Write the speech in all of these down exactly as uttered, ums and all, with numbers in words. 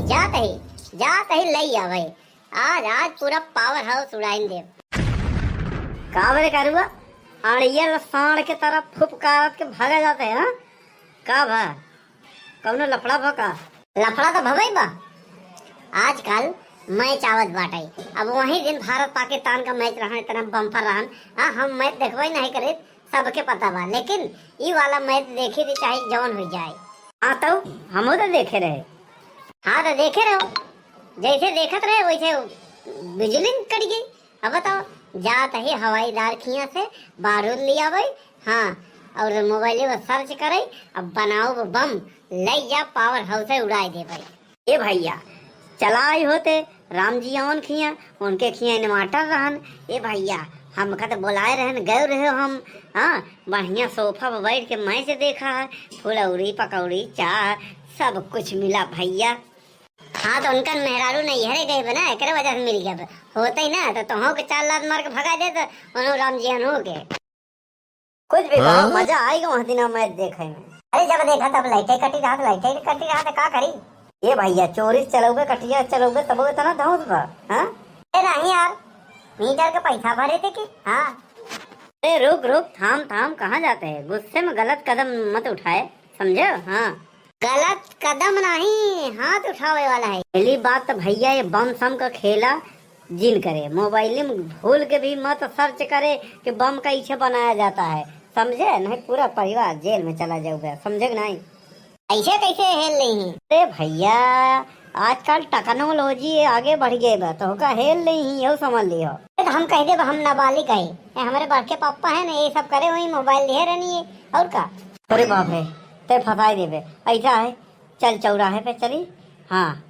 जात ही, जात ही लई आवै। आज, आज पूरा power house उड़ाइन देब। का बरे करुआ, अड़ियल साँड़ के तरह फुफकारत के भागा जाते हैं, हाँ? का भा? कौनो लफड़ा भा का? लफड़ा तो भवै बा। आजकल match आवत बाटै। अब वही दिन भारत पाकिस्तान का match रहन, इतना bumper रहन। हाँ, हम match देखबै नहीं करित, सबके पता बा, लेकिन ई वाला match देखी थी, चाहे जौन हो जाए। हाँ, तो हमहू तो देखे रहे। हाँ, तो देखे रहो, जैसे देखत रहे वैसे बिजली कट गई। अब बताओ, जात ही हवाईदार खिया से बारूद लियावै, हाँ, और मोबाइल में search करै, अब बनाओ बम, ले जा power house से उड़ाए देबै। ए भैया, चला आई होते राम जी अवन खिया, उनके खिया inverter रहन। ए भैया, हमका तो बोलाए रहन, गए रहे हम। हाँ, बढ़िया sofa पर बैठ के match देखा है, फुलौरी, पकौड़ी, चाह, सब कुछ मिला भैया। हाँ, तो उनका मेहरारू नैहरे गए बा ना, एकरे वजह से मिल गया। होते ही ना, तो तोहों के चार लात मार के भगा देत, उन्हों राम जी अनहू के। कुछ भी कहो, हाँ? मजा आएगा वहाँ दिना match देखे में। अरे, जब देखा तब लाइटे कटी रहत, लाइटे कटी रहत, का करी? ए भैया, चोरी से चलौबे, कटिया से चलौबे, तबो इतना धौंस बा, हाँ? ए, नहीं यार, meter के पैसा भरे थे कि? हाँ। ए, रुक, रुक, थाम, थाम, कहाँ जाते हैं? गुस्से में गलत कदम मत उठाए, समझे? हाँ। गलत कदम नहीं, हाथ उठावे वाला है। पहली बात तो भैया, ये बम सम का खेला जिन करे, मोबाइल में भूल के भी मत search करे कि बम कैसे बनाया जाता है, समझे? नहीं पूरा परिवार जेल में चला जाऊगा, समझे कि नहीं? ऐसे कैसे हेल नहीं है? अरे भैया, आजकल technology आगे बढ़ गए बा, तो का हेल नहीं है, यो समझ लियो। अरे तो हम कह देब, हम नाबालिग है, ये हमारे बड़के पापा है ना, ये सब करे हुई मोबाइल लिए रहनी है, और का? अरे बाप रे, ते फंसाई देबे। ऐसा है, चल चौराहे पे चली, हाँ,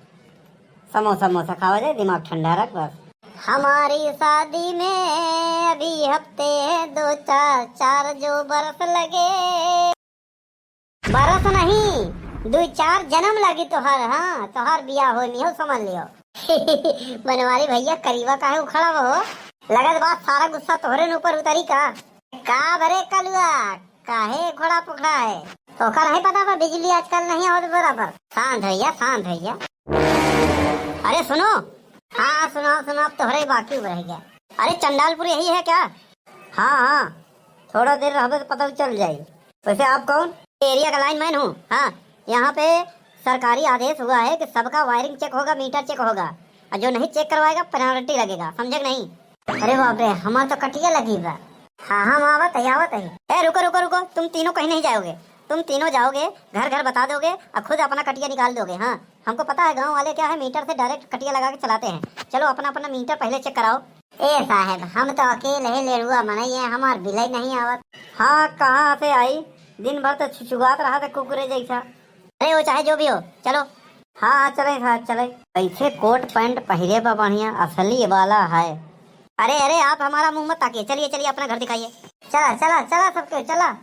समोसा, समोसा खावा जाए, दिमाग ठंडा रख बस। हमारी शादी में अभी हफ्ते दो चार, चार जो बरस लगे। बरस नहीं, दो चार जन्म लगी तोहार, हाँ, तोहार बियाह होई, मिहो समझ लियो। बनवारी भैया, करीबा काहे उखड़ा हो? लगत बा सारा गुस्सा तोहरे न ऊपर उतरी का? का बरे कलुआ, काहे उखड़ा पुखड़ा है? तोका नहीं पता बा, बिजली आजकल नहीं आवत बराबर। शांत भैया, शांत भैया। अरे सुनो, हाँ, हाँ, सुनाओ, सुनाओ, अब तोहरे बाकी रह गया। अरे चंडालपुर यही है क्या? हाँ, हाँ, थोड़ा देर रहबे तो पता चल जाई। वैसे आप कौन? एरिया का लाइनमैन हूँ। हाँ, यहाँ पे सरकारी आदेश हुआ है कि सबका wiring check होगा, meter check होगा, और जो नहीं check करवाएगा, penalty लगेगा, समझे कि नहीं? अरे बाप रे, हमार तो कटिया लगी बा। हाँ, हम आवत है, आवत है। ए, रुको, रुको, रुको, तुम तीनों कहीं नहीं जाओगे। तुम तीनों जाओगे, घर घर बता दोगे और खुद अपना कटिया निकाल दोगे। हाँ, हमको पता है गाँव वाले क्या है, meter से direct कटिया लगा के चलाते हैं। चलो अपना अपना meter पहले check कराओ। ए साहेब, हम तो अकेले ही लेरुआ मनई है, हमार बिल ही नहीं आवत। हाँ, कहाँ से आई, दिन भर तो छुछुआत रहा था कुकुरे जैसा। अरे वो चाहे जो भी हो, चलो। हाँ, हाँ, चले साहब, चले। ऐसे कोट पैंट पहिरे बा बढ़िया, असली वाला है। अरे, अरे, आप हमारा मुंह मत ताकिए, चलिए, चलिए, अपना घर दिखाइए। चला, चला, चला सबके, चला।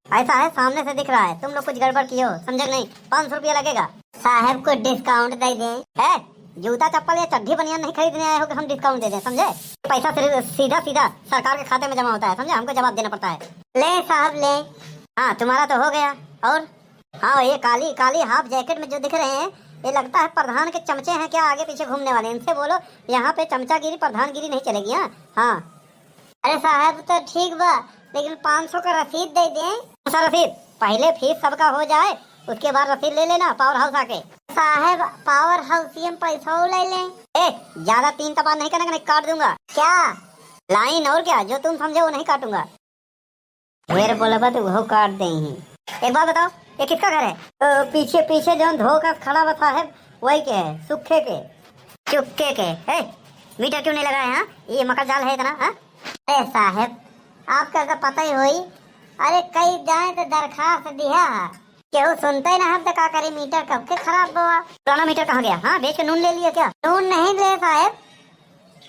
ऐसा है, सामने से दिख रहा है, तुम लोग कुछ गड़बड़ किए हो, समझे कि नहीं? पाँच सौ रुपया लगेगा। साहब, कुछ discount दे दें। है, जूता चप्पल या चड्ढी बनियान नहीं खरीदने आए हो कि हम discount दे दें, समझे? पैसा सिर्फ सीधा सीधा सरकार के खाते में जमा होता है, समझे? हमको जवाब देना पड़ता है। ले साहब, ले। हाँ, तुम्हारा तो हो गया। और हाँ, ये काली काली half jacket में जो दिख रहे हैं, ये लगता है प्रधान के चमचे हैं क्या, आगे पीछे घूमने वाले? इनसे बोलो, यहाँ पे चमचागिरी, प्रधानगिरी नहीं चलेगी। हाँ, हाँ। अरे साहब, तो ठीक बा, लेकिन पाँच सौ का रसीद दे दें। कौन सा रसीद? पहले फीस सबका हो जाए, उसके बाद रसीद ले लेना power house आके। साहब, power house से हम पैसा ले लें। ए, ज्यादा तीन तपा नहीं करना, नहीं काट दूंगा। क्या? लाइन और क्या, जो तुम समझे वो नहीं काटूंगा। ढेर बोलबा तो वो काट देही। एक बात बताओ, ये किसका घर है? ओ, पीछे, पीछे जौन धोखा खड़ा बा साहेब, वही के है, सुखे के। चुक्के के। ए, मीटर क्यों नहीं लगाए, हाँ? ये मकर जाल है इतना, हाँ? अरे साहेब, आपका तो पता ही होई। अरे कई जाए तो दरखास्त दिया है, केहू सुनते ना, हम तो का करी, मीटर कब के खराब बा। पुराना मीटर कहाँ गया? हाँ, बेच के नून ले लिया क्या? नून नहीं ले साहेब,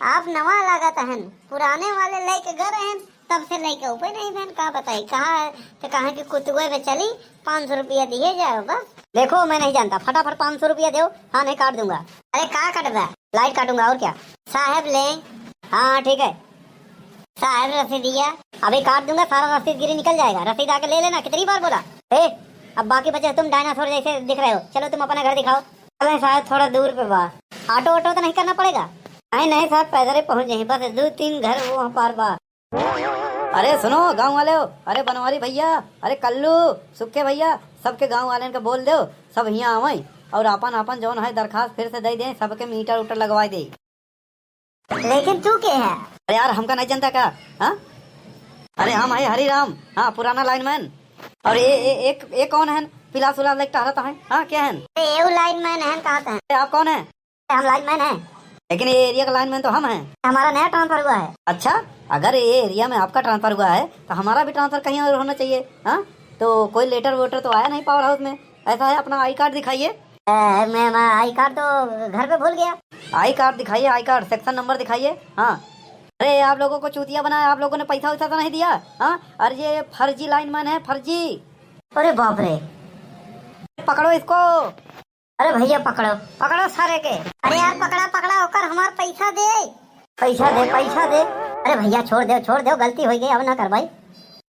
आप नवा लागत हन, पुराने वाले लेके गए रहन, तब से लेके ऊपर नहीं बहन, का बताई, कहा है, तो कहा कि कुतुए में चली, पाँच सौ रुपया दिए जाओ बस। देखो, मैं नहीं जानता, फटाफट पाँच सौ रुपया दो, हाँ नहीं काट दूंगा। अरे का कटबा? लाइट काटूंगा और क्या। साहब ले। हाँ, हाँ, ठीक है। साहब रसीदिया। अभी काट दूंगा, सारा रसीद गिरी निकल जाएगा, रसीद आके ले लेना, कितनी बार बोला। ए, अब बाकी बचे तुम डायनासोर जैसे दिख रहे हो, चलो तुम अपना घर दिखाओ। अरे साहब, थोड़ा दूर पे बा। ऑटो ऑटो तो नहीं करना पड़ेगा? नहीं, नहीं साहब, पैदल ही पहुँच जाई, बस दो तीन घर वो पार बा। अरे सुनो गाँव वाले हो, अरे बनवारी भैया, अरे कल्लू, सुक्के भैया, सबके गाँव वालेन के बोल देउ, सब हियाँ आवइ और आपन आपन जौन है दरखास्त फिर से दइ देइ, सबके मीटर उटर लगवाइ देइ। लेकिन तू के है? अरे यार, हमका नहीं जनता का? हाँ? अरे हम है हरिराम, हाँ, पुराना लाइनमैन। और ये, ये, एक, ये कौन है? पिलास उलास लेके टहरत है, हाँ, क्या है? अरे, ये लाइनमैन है, कहा है? अरे, आप कौन है? हम लाइनमैन हैं। लेकिन ये एरिया का लाइनमैन तो हम हैं। हमारा नया ट्रांसफर हुआ है। अच्छा, अगर ये एरिया में आपका ट्रांसफर हुआ है तो हमारा भी ट्रांसफर कहीं और होना चाहिए। हाँ, तो कोई लेटर वेटर तो आया नहीं पावर हाउस में। ऐसा है, अपना आई कार्ड दिखाइए। ए, मैं, मैं आई कार्ड तो घर पे भूल गया। आई कार्ड दिखाइए, आई कार्ड, सेक्शन नंबर दिखाइए। हाँ। अरे, आप लोगों को चूतिया बनाया, आप लोगों ने पैसा वैसा तो नहीं दिया? हाँ, अरे ये फर्जी लाइनमैन है, फर्जी। अरे बाप रे। पकड़ो इसको। अरे भैया पकड़ो, पकड़ो सारे के। अरे यार पकड़ा, पकड़ा ओकर, हमार पैसा दे। पैसा दे, पैसा दे। अरे भैया छोड़ दे, छोड़ दे, गलती होइ गई, अब ना कर भाई।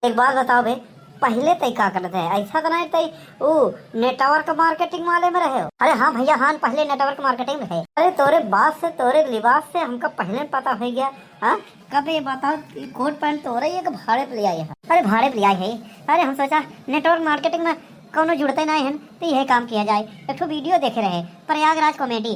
एक बात बताओ बे, पहले तय का करत है? ऐसा तो नहीं तय ऊ नेटवर्क मार्केटिंग वाले में रहे हो? अरे हाँ भैया, हाँ पहले नेटवर्क मार्केटिंग में रहे। अरे तोरे बात से, तोरे लिबास से हमका पहले पता होइ गया। हाँ, कब ये बताओ कि कोट पैंट तोरे एक भाड़े पे ले आए हैं? अरे भाड़े पे ले आए हैं। अरे हम सोचा नेटवर्क मार्केटिंग में कौनो जुड़ते नहीं हैं, तो यह काम किया जाए। एक ठो वीडियो देखे रहे, प्रयागराज कॉमेडी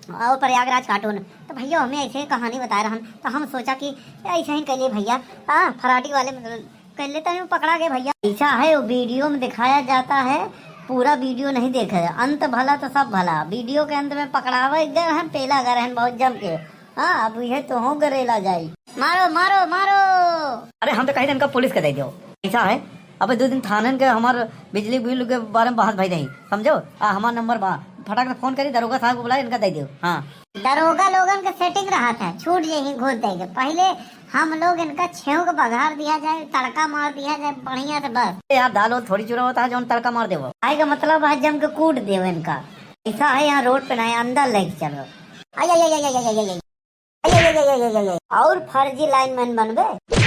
और प्रयागराज कार्टून, तो भैया हमें ऐसे ही कहानी बता रहन, तो हम सोचा कि ऐसे ही करिए भैया, हाँ, फराटी वाले मतलब कर लेता हूँ, पकड़ा गए भैया। ऐसा है, वो वीडियो में दिखाया जाता है, पूरा वीडियो नहीं देखे, अंत भला तो सब भला। वीडियो के अंत में पकड़ावे गए हैं, पेला गए हैं बहुत जम के। हाँ, अब यह तो हो गरेला जाई। मारो, मारो, मारो। अरे हम तो कही इनका पुलिस के दे दो। ऐसा है, अबे दो दिन थानन के हमार बिजली बिल के बारे में बात भई रही, समझो? आ हमार नंबर बा, फटाक से फोन करी, दरोगा साहब को बुलाई, इनका दे दो। हाँ। दरोगा लोगन के सेटिंग रहत है, छूट जाई घूस दे के। पहले हम लोग इनका छेव के बघार दिया जाए, तड़का मार दिया जाए बढ़िया से बस। ए यार, दाल वाल थोड़ी चूरा होता है जो हम तड़का मार देबो। आए का मतलब है जम के कूट देबो इनका। ऐसा है यहाँ रोड पे नहीं, अंदर लेके चलो। आई, आई, आई, आई, आई, आई, आई, आई। आई, आई, आई, आई, आई, आई, आई। और फर्जी लाइनमैन बनबे?